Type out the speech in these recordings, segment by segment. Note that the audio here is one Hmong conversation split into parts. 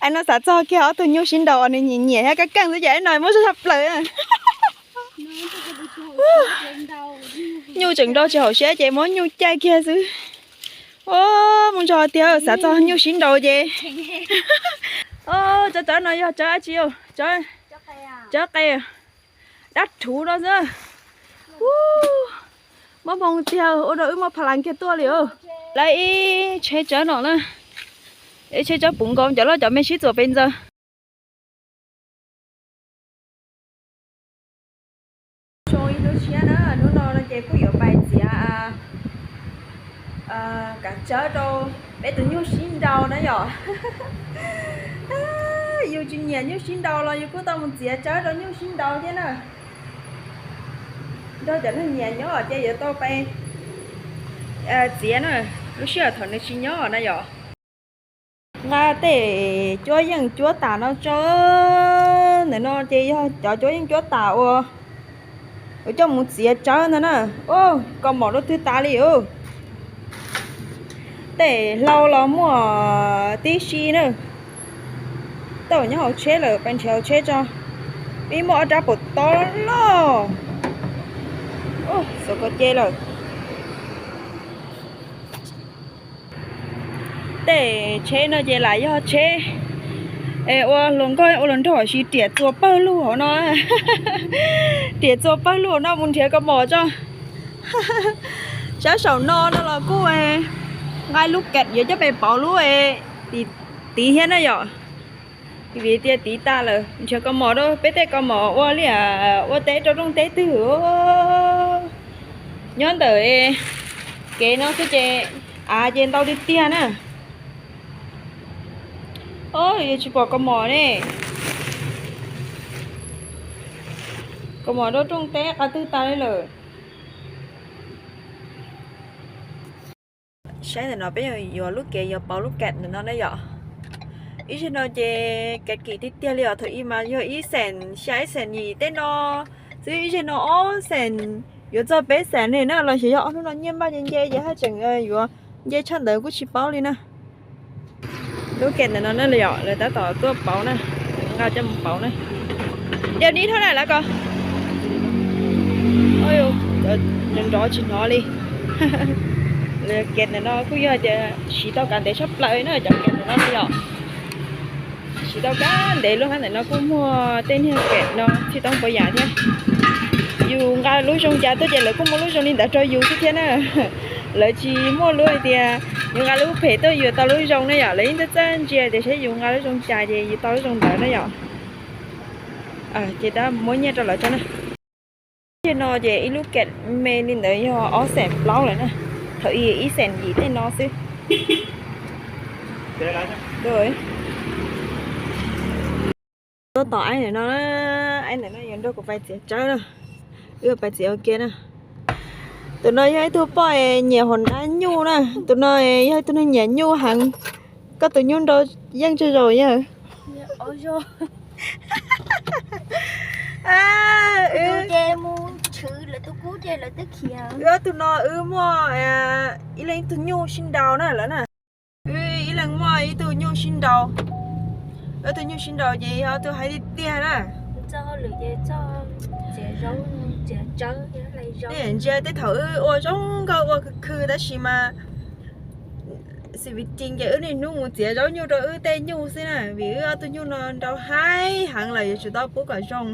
Aib no xav txog kiag ob tug nyuj sib nraus uas nws nyiam nyiam thiab kab keej xwb ces aib no muab tso tshaj plaws. Nyuj tseem nrau tsis haum siab ces muab nyuj caij kiag xwb. Mus nrog tiag xav txog nyuj sib nraus ces. Tsawb tsawb no yog tsawb dab tsi? Tsawb qe. Dab rhuv no xwb. Muab moo tiag ua rau wb muaj pha las kiag tuaj li. Lawv ib tsheb tsawb no na, ib tsheb tsawb puv nkaus, cov loj cov me sib txuas pes ntxaws. Zoo ib hnub tshiab na, hnub no no ces kuj yuav pais txiav kav tsawb rau peb tus nyuj sib nraus na yom. Yus tsis nyiam nyuj sib nraus los yus kuj tau mus txiav tsawb rau nyuj sib nraus thiab na. Nrog cov neeg nyiam nyob ces yuav tau pais txiav na, lub sij hawm thaum nws tsis nyob na yom. Nqa tej cuab yeej cuab tam no tso. Ntawm no ces yog cov cuab yeej cuab tam uas yuav coj mus txiav tsawb ntag na. Kaus mom rau twg tas li os. Tej hlau los muaj tib si na. Tej uas nyob hauv tsheb lawm pais nrhiav hauv tsheb tso. Ib muaj ob rab puas tob loj. Xov ko ce lawm. Tej tsheb no ces lam yog tsheb es ua hluas nkauj ua hluas nraug sis riam txuas pawg lug hauv no. Riam txuas pawg lug hauv no mus nrhiav kaus mom tso. Sab saum no no los kuj nqa lub kem yuav coj pes pauv lub tim tid thiab na yom. Vim tias tid tas lawm nrhiav kaus mom rau peb tej kaus mom ua li ua teb rau rooj teb twg. Nyob ntawm kev no xwb ces av ces ntau tiag tiag na. Yus tsis pom kaus mom ne. Kaus mom rau rooj teb qab twg tas li lawm. Saib ntawm no peb yuav lub kev yuav pauv lub kem ntawm no na yom. Ib zaug no ces kev kim tiag tiag li os, thaum ub mas yog ib xees xya ib xees yim tej no xwb, ib zaug no ob xees yuav txog peb xees ne na, los xyov yog ob hnub no nyiaj npaj nce nce ces haj tseem yuav nce tshaj ntawd kuj tsis paub li na. Lub kem ntawm no na yom, lawv tab tom tuaj pauv na, nqa coj mus pauv na. Yog nib thab lawm ko. Nrov nrov tsis hnov li. Lawv kem ntawm no kuj yog tias siv tau kav ntev tshaj plaws na, cov kem ntawm no yom. Siv tau kav ntev lub hab ntawm no kuj muaj tej niag kem no txhij toob puas yam thiab. Yus nqa lub zoo cas tuaj ces lawv kuj muaj lub zoo li ntawd rau yus xwb thiab na. Lawv tsis muaj lub hais tias yus nqa lub phem tuaj yus tau lub zoo na yom, lawv yeej txawj txawj ntsia tias saib yus nqa lub zoo cas ces yus tau lub zoo ntawd na yom. Ces tab muab nyiaj rau lawv tso na. Tej no ces ib lub kem me li ntawd yog ob xees plaub lawm na, thaum ub ib xees yim tej no xwb. Tuaj tos aib ntawm no, aib ntawm no yuav nrog kuv pais txiav tsawb na, wb pais txiav ua ke na. Tus no yog ib tug poj nyiam hauv nab nyuj na, tus no yog ib tug neeg nyiam nyuj heev. Koj tus nyuj nrau yeej tsawg zaus yawg? Wb tus no wb muaj ib leeg ib tug nyuj sib nraus na lawm na. Wb ib leeg muaj ib tug nyuj sib nraus. Wb tus nyuj sib nraus ces yog ob tug haib tiag tiag na. Ntsia tej thaum wb ua zoo nkauj ua khw khw tab sis mas xim vim tis ces wb niaj hnub mus txiav zaub nyuj rau wb tej nyuj xwb na, vim wb ob tug nyuj no nrau haib heev lawm yuav tsum tau pub kom zoo.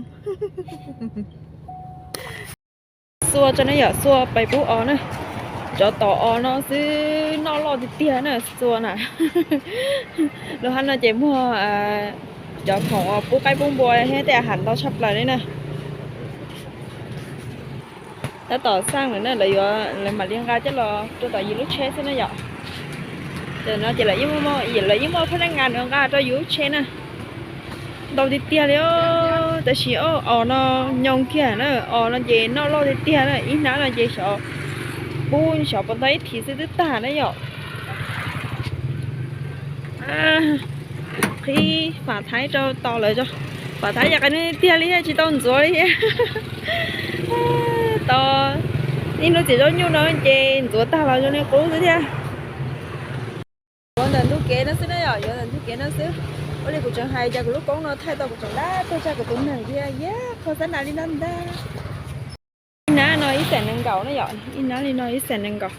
Xua tso na yom, xua pais pub os na. Cov tom os no xwb noj loj tiag tiag na xua na. Lub hab no ces muag cov khoom pub qaib pub npua thiab tej a has ntau tshaj plaws li na. Tab tom xaj lawm na, lawv mam li nqa coj los rau tom yus lub tsheb xwb na yom. Ces no ces lawv yeej muaj phab nab ngas nqa rau yus lub tsheb na. Ntau tiag tiag li, tab sis os no nyoo kiag na, os no ces noj loj tiag tiag na, ib hnab no ces xyov pub xyov puas tau ib thim xwb twb tag na yom. Qhib fam thaib rau tos lawm tso. Fam thaib yog qab tiag li thiab tsis tau ntxuav li thiab. Tos ib hnub txiav zaub nyuj no ces ntxuav tag los zoo li qub xwb thiab. Yuav ntawm ntug kev no xwb na yom, yuav ntawm ntug kev no xwb. Ua li kuv tseem hais tias kuv lub koob no thaij tau kuv tseem ntab tuag tshaj kuv tus neeg thiab, yog qhov xab nas li no ntag. Ib nab no ib xees nees nkaum na yom, ib nab li no ib xees nees nkaum.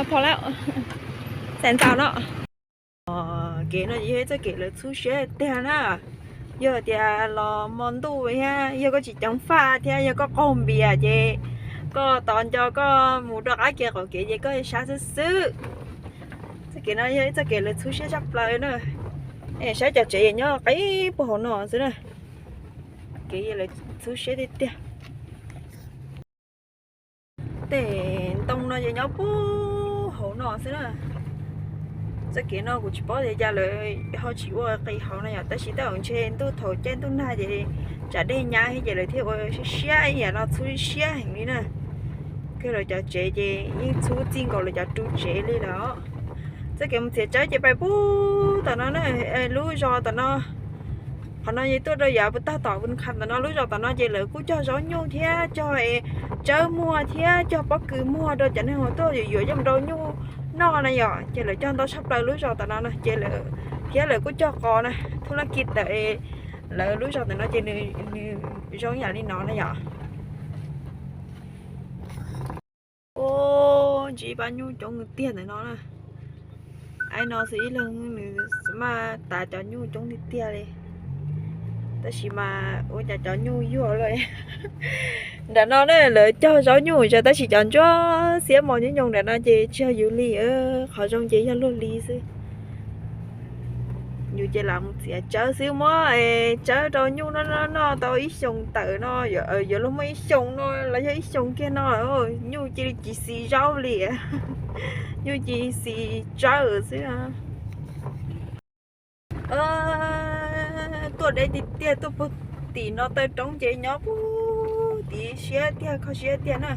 Phom lawm, xees ntau no. Kev no yog ib txoj kev lawv txhub siab tiag na. Yog tias los hmo ntuj thiab yog koj tsis ceev faj thiab yog koj qaug npias ces koj tos nco koj mus rau qab kev qaum kev ces koj sab xwb xwb. Txoj kev no yog ib txoj kev lawv txhub siab tshaj plaws na. Saib cov tsev nyob qib puag hauv no xwb na. Kev lawv txhub siab tiag tiag. Tej ntoo no ces nyob puag hauv no xwb na. Txoj kev no kuv tsis paub tias cas lawv ho tsis ua qis hauv no yom, tab sis tej zaum ntshe ntuj thaum caij ntuj nag ces tsam dej nyab ces lawv thiaj ua siab siab ib yam no txhub siab heev li na. Kiag lawv cov tsev ces yeej txhub txij nkaus lawv cov ru tsev li lawm os. Txoj kev mus txiav tsawb ces pais puag tom no na, lub zos tom no. Qhov no yog tuaj rau yav puag tag tom Vân Khanh tom no, lub zos tom no ces lawv kuj cog zaub nyuj thiab cog tsawb muag thiab cog pob kws muag rau cov neeg uas tuaj yuav yuav coj mus rau nyuj noj na yom, ces lawv cog ntau tshaj plaws lub zos tom no na, ces lawv thiab lawv kuj cog qos na, thub laj kis tawm lawv lub zos tom no ces nws zoo yam li no na yom. Ua ntsis pab nyuj coob tiag ntawm no na. Aib no xwb ib leeg nws maj tas cov nyuj coob tiag tiag li. Tab sis mas ua cas cov nyuj yuag lawm. Nram no na lawv cog zaub nyuj zog tab sis cov ntsuab xiab mos nyob nyoos nram no ces tsis yog yus li, qhov zoo ces yog luag li xwb. Yus ces lam mus txiav tsawb xwb, muab tsawb rau nyuj noj noj noj tau ib xyoos tawm no, yuav luag muaj ib xyoos no los yog ib xyoos kiag no, nyuj cia li tsis xis zaub li, nyuj cia li xis tsawb xwb. Tuaj deb tiag tiag, tuaj puag tim no taw roob ces nyob puag tim siab tiag, kho siab tiag na.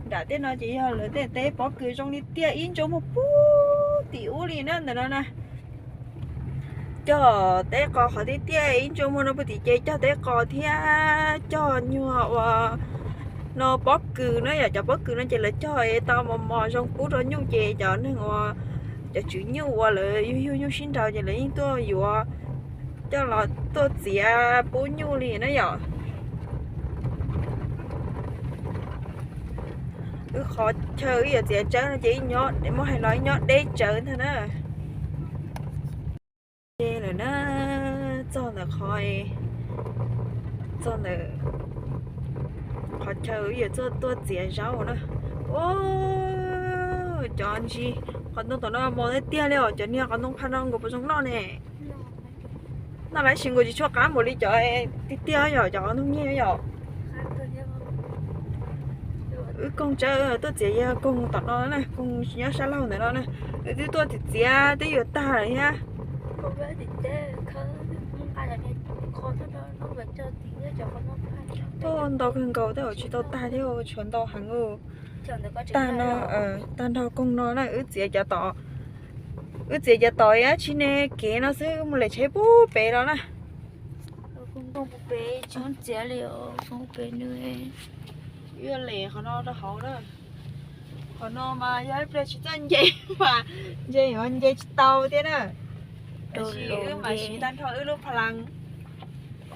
Nram tej no ces yog lawv tej teb pob kws zoo li tiag, ib ntsuas muag puag tim ub li na ntawm no na. Cog teb qos qhov tiaj tiaj ib ntsuas muag no puag tim ces cog teb qos thiab cog nyuag ua no pob kws na yom, cov pob kws no ces lawv cog es tau mos mos zoo pub rau nyuj ces cov neeg uas cov tswv nyuj uas lawv yug yug nyuj sib nraus ces lawv yeej tuaj yuav coj los tuaj txiav pub nyuj li na yom. Wb qhov chaw wb yuav txiav tsawb no ces muab hais los ib nyob deb tsawv ntag na. Ces lawm na, txog ntawm qhov, txog ntawm qhov chaw wb yuav tuaj txiav zaub na. Cov ntsis qhov ntoo tom no mos tiag tiag li os, cov niag qhov ntoo phaj no nkaus puas zoo noj ne. Noj lawm sis nkaus tsis tshua qab npaum li cov tiag tiag yom, cov qhov ntoo nyiag yom. Wb koog tsawb tuaj txiav yog koog tom no na, koog nyob sab laug ntawm no na. Wb twb tuaj txiav txiav twb yuav tag lawm thiab. Tuaj ntau kawg nkaus tej zaum tsis tau tag thiab, tshuav ntau heev. Tag no, tag nrho koog no na, wb txiav cov tom, wb txiav cov tom dab tsi ne, kev no xwb, mus lem tsheb pub pem los na. Wb lem qhov no rau hauv na. Qhov no mas yog ib pliag tsis txawj nce mas nce yuav nce tsis tau thiab na. Tab sis wb mam siv tag nrho wb lub pha las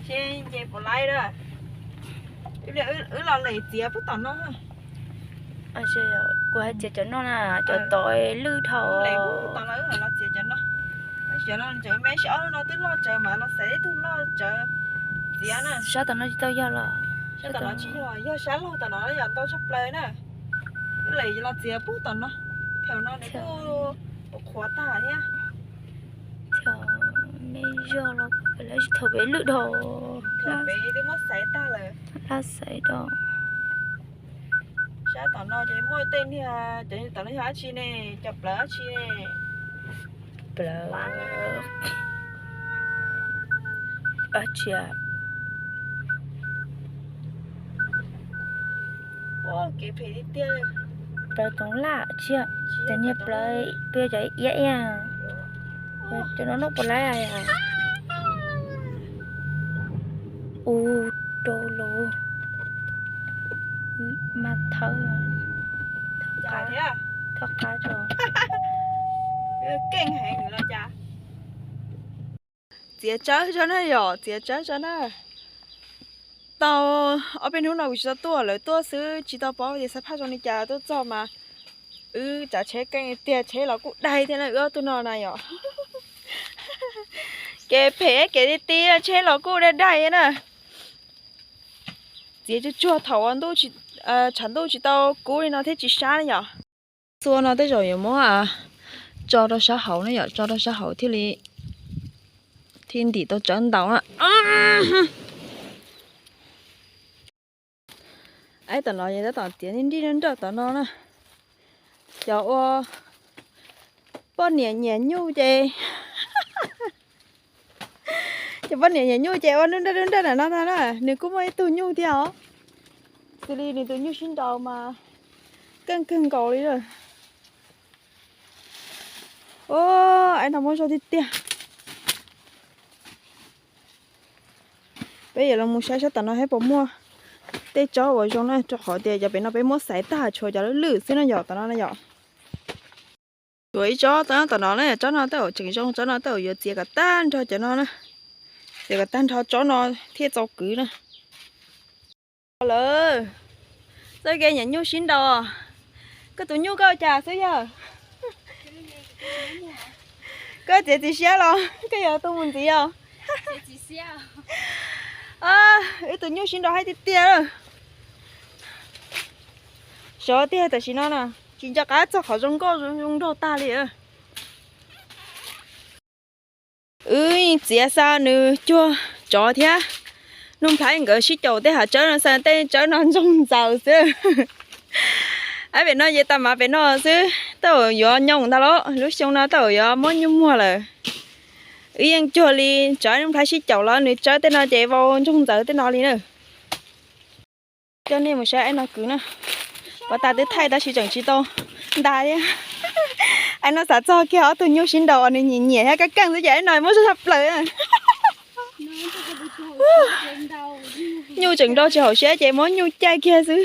seb nce puas laib na. Wb los lem txiav pub tom no. Kuv hais txiav cov no na, cov tom lwj dhau. Lem pub tom no wb los txiav cov no. Cov no tseem me, sis ob lub no twb loj tsawv mas los xaiv ib tug loj tsawv txiav na. Sab tom no tsis tau yog los? Sab tom no tsis yog, yog sab laug tom no yog ntau tshaj plaws na. Wb lem los txiav pub tom no. Thaum no nws kuj qhuav tag thiab. Me zog los lawv tsis thaum pem lwj dhau. Thaum pem twb muab xaiv tag lawm. Laj xaiv dhau. Sab tom no ces muaj tej niag, cov tom no yog dab tsi ne? Cov plawv dab tsi ne? Plawv dab tsi? Kev phem tiag tiag. Plawv toov laj tsi, cov niag plawv pw cov iab iab. Cov no noj puas laib? Ua rau lawm mas thawb. Qab, keej heev los cas. Txiav tsawb tso na yom, txiav tsawb tso na. Tau ob peb hnub no kuv tsis tau tuaj, lawv tuaj xwb tsis tau paub tias xab phaj zoo li cas, tuaj txog mas wb tsav tsheb keej tiag, tsheb los kuj daig thiab na, wb ob tug no na yom. Kev phem kev ti ti, tsheb los kuj daig daig na. Txiav tsuag tsuag thaum uas ntuj, tshav ntuj tsis tau kub li no thiab tsis sab na yom. Txua no tej zaum yuav muab tso rau sab hauv na yom, tso rau sab hauv thiaj li, thiaj ntim tau tsawb ntau na. Aib, tom no yog tab tom txiav nrij nrij nrawj tom no na. Cov ua poj niam nyiam nyuj ces, cov poj niam nyiam nyuj ces ua nrub nrab nrub nrab ntawm no tag na. Nws kuj muaj ib tug nyuj thiab os, xws li nws tus nyuj sib nraus mas keej kawg nkaus li lawm. Aib, no muaj zog tiag tiag. Peb yuav los mus saib saib tom no saib puas muaj tej tsob uas zoo na, rau qhov tias cov pem no peb muab xaiv tag tshuav cov lwj lwj xwb na yom, tom no na yom. Tshuav ib tsob tom no na, tsob no tej zaum tseem zoo, tsob no tej zaum yuav txiav kom tag nrho cov no na, txiav kom tag nrho tsob no thiaj txaus kwv na. Lawm, txoj kev nyiam nyuj sib nraus. Koj tus nyuj koj ua cas xwb yawg? Koj txiav txim siab los koj yuav tu mus ntxiv os? Wb tus nyuj sib nraus haib tiag tiag. Sov tiag tam sim no na, tsis nco qab txog qhov zoo nkauj zoo nraug tag li. Wb txiav xa nws cuag tsov thiab. Nuj Nplhaib nkawd sib caum tej hav tsawb no xa tej tsawb no ntsoog ntxaws xwb. Aib, pem no yeej tas mas pem no xwb, tej zaum yuav nyoos ntag lauj, lub xyoo no tej zaum yuav muab nyuj muag lawm. Wb yeej cuag li tsov Nuj Nplhaib sib caum los nws tsawb tej no ces vau ntsoog ntxaws tej no li na. Coj nej mus saib aib no kwv na. Pov tas twb thaij tab sis tseem tsis tau nta thiab. Aib no xav txog kiag ob tug nyuj sib nraus uas nws nyiam nyiam thiab kab keej xwb ces aib no muab zog tshaj plaws. Nyuj tseem nrau tsis haum siab ces muab nyuj caij kiag xwb.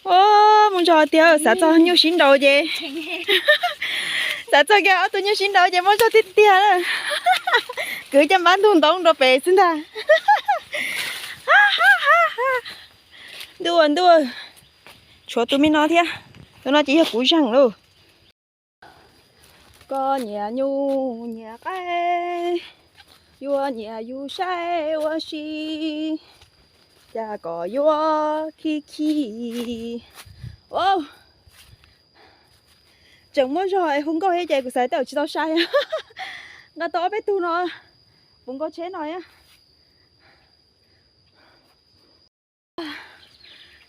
Ua, muaj zog tiag, xav txog nyuj sib nraus ces, xav txog kiag ob tug nyuj sib nraus ces muaj zog tiag tiag. Kwv coj npab ntug ntoo rau pem xwb ntag. Ntuj ua ntuj, tshuav tus me no thiab. Tus no ces yog kuv zeeg lauj. Koj nyiam nyuj nyiam qaib, yuav nyiam yus saib ua si, cas kom yuav khib khib. Tseem muaj zog es hu nkauj thiab ces kuv xav tias tsis tau sai. Nqa tau ob peb tug no, puv nkaus tsheb no thiab.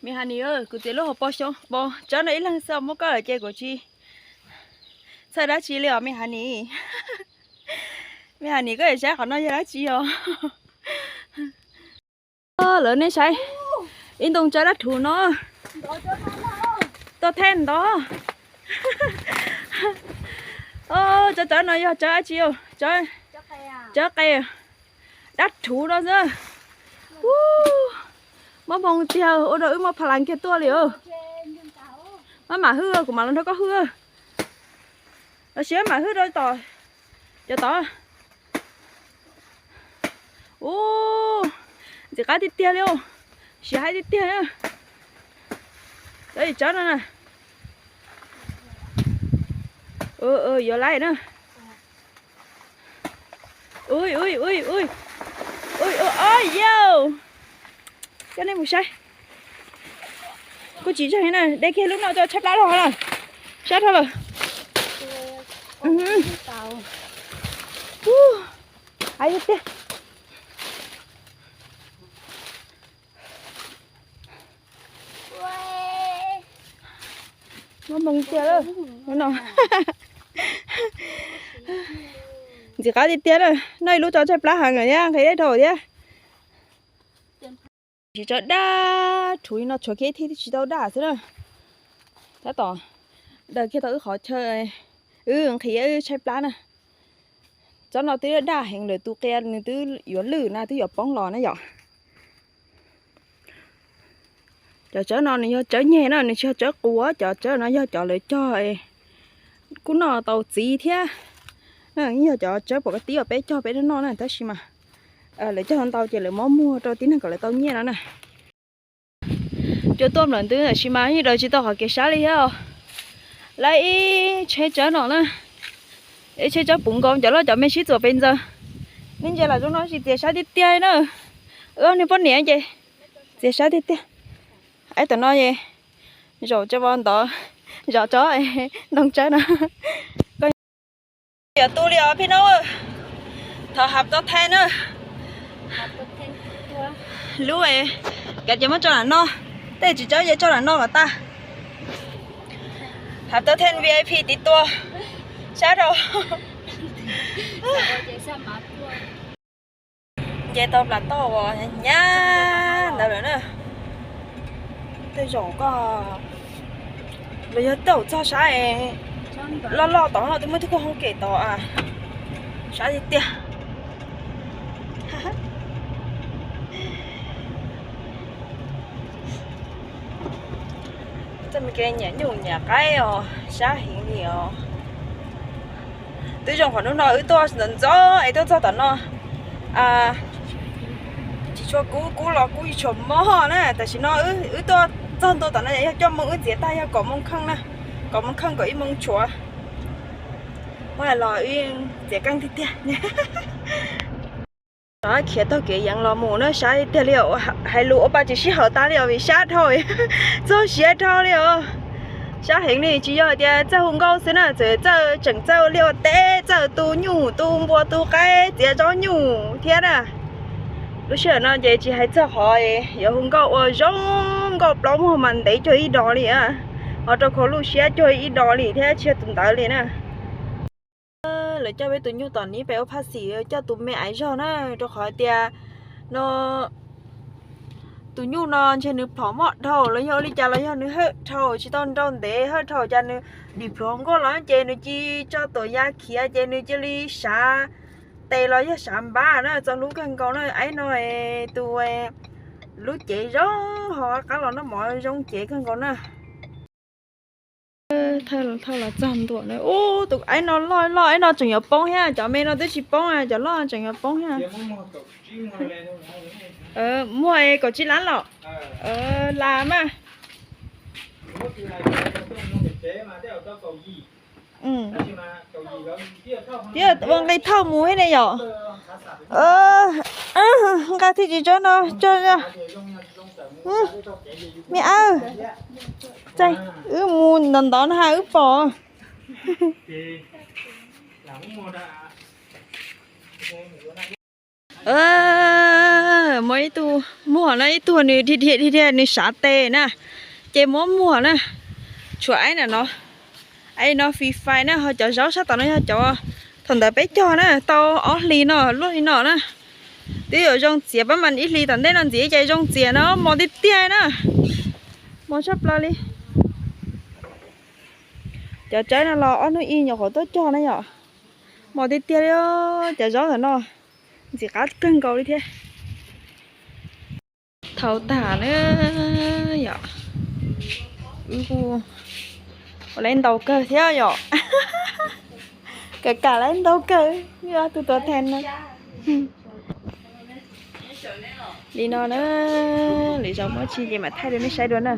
Me Hanis, kuv txiav lub hauv paus xyoob paus tsawb no ib leeg xwb muab koj lawm ces kuv tsis txhawj dab tsi li os me Hanis. Me Hanis, koj yuav saib qhov no yog dab tsi os? Lawv nej saib, ib ntoo tsawb dab rhuv no, tau thaj ntov. Tsawb tsawb no yog tsawb dab tsi? Tsawb qe, dab rhuv no xwb. Muaj hmoo tiag, ua rau wb muaj pha las kiag tuaj li. Maj mam hwj, kuv mam los nrog koj hwj. Los sis maj mam hwj rau tom, cov tod. Ub, ntxim qab tiag tiag li, siav haib tiag tiag. Cov tsawb no na, yuav laib na. Ui ui ui ui, ui ui, o yau, coj nej mus saib. Kuj tsis zeeg na, de kiag lub no coj tshaib plab los na. Sab dhau lawm. Haib tiag tiag. Muaj hmoo tiag lawm no. Ntxim qab tiag tiag na, noj ib lub tso tshaib plab heev lawm thiab nqhis dej dhau thiab. Tsis tso daj rhuv li no, tshuav kiag ib thij twb tsis tau daj xwb na. Tab tom daws kiag tau wb qhov chaw, wb nqhis wb tshaib plab na. Tsob no twb daj heev lawm, tus qia nws twb yuav lwj na, twb yuav poob los na yom. Cov tsawb no nws yog tsawb nyeg na, nws tsis yog tsawb quav. Cov tsawb no yog cov lawv cog kuj noj tau txiv thiab. Yog cov tsawb pom koj tib uas peb cog peb noj na, tab sis mas lawv cog ntau ces lawv muab muag rau tib neeg kom lawv tau nyiaj no na. Cua tuaj nplawm ntws tab sis mas yeej daws tsis tau qhov kev sab li thiab os. Lawv ib tsheb tsawb no na, ib tsheb tsawb puv nkaus, cov loj cov me sib txuam pes ntxaws. Nej ntsia los zoo no tsis txias sab tiag tiag na. Wb ob niag poj niam ces txias sab tiag tiag. Ib tam no es zaum tso ntov, zaum tso ntoo tsawb no. Yuav tu li os phij Noob, thov hab tau then na. Lub kav ces muab tso lam no, tej tsis tsawb ces tso lam no kom tag. Hab tau then V I P tiv tua sab rau. Nce tau plas toj uas hnyav ntawd lawm na. Tej zaum koj los yog tej zaum txog sab loj loj tod no twb muaj tug kuj hoob kem tod, sab tiag tiag. Txoj me kev nyiam nyuj nyiam qaib os, sab heev li os. Twb zoo qhov hnub no wb tuaj ntxov ntxov es tuaj txog tom no, tsis tshua kub, kub los kub tsis tshua mob na. Tam sim no wb tuaj txog ntua tom no yog cuaj moo, wb txiav tag yog kaum moo kheej na, kaum moo kheej kaum ib moo tshuav. Muab hais los wb txiav keej tiag tiag. Rov khiav taug kev yeev los mus na, sab tiag li os. Hais lus ua pa tsis sib haum tas li os vim sab dhau, txog siav dhau li os. Sab heev li, tsis yog hais tias txawj hu nkauj xwb na, txawm txawj, tseem txawj liaj ua teb, txawj tu nyuj tu npua tu qaib txiav zaub nyuj thiab na. Lub sij hawm no ces tsis hais txog qhov yuav hu nkauj ua zoo nkauj plaub muag mas ntev cuag ib dos li, ho rau khau lub siab cuag ib dos li thiab tsis yog tus ntawd li na. Lawv coj peb tus nyuj tom nib pem ua phaj xim coj tus me aiv zog na, rau qhov tias no tus nyuj no ntshe nws plhom moj dhau los yog ua li cas los yog nws hawj dhau tsis tau nrau ntev, hawj dhau cas nws dim plhuav nkauj los ces nws cia tso tuam ya khiav ces nws cia li sav tes los yog sav npab na, txo hlub kawg nkaus na. Aiv no tus lub cev zoo ho qab los noj mov zoo cev kawg nkaus na. Thawj los txog ntua na, ub tus aiv no loj loj, aiv no tseem yuav poob thiab, cov me no twb tsis poob, cov loj tseem yuav poob thiab. Muag kaum tsib lab los las mas. Thiab ua nqi thauj mus thiab ne yom. Nqa thiaj tsis tsob no tso. Me ab, wb mus ntov ntov no ha wb pom. Muaj ib tug muag na, ib tug nws dhia dhia dhia dhia nws sav tes na, ces muab muag na. Tshuav aiv na no, aiv no fis fais na, ho cov zaub sab tom no yog cov thaum ntawd peb cog na, tau ob hlis no luaj li no na. Twb yuav zoo txiav, pab mas ib hlis tom ntej no ntxiv ces zoo txiav no, mos tiag tiag na. Mos tshaj plaws li. Cov tsawb no los ob hnub ib nyuam qhuav tuaj cog na yom. Mos tiag tiag li, cov zaub ntawm no ntxim qab kawg nkaus li thiab. Thau tag na yom. Wb kuj ua laiv ntau kawg thiab yom. Kam kam laiv ntau kawg, tus tuav thees no. Li no na, lwm zaus muaj tsi ces mam thaij rau nej saib dua na.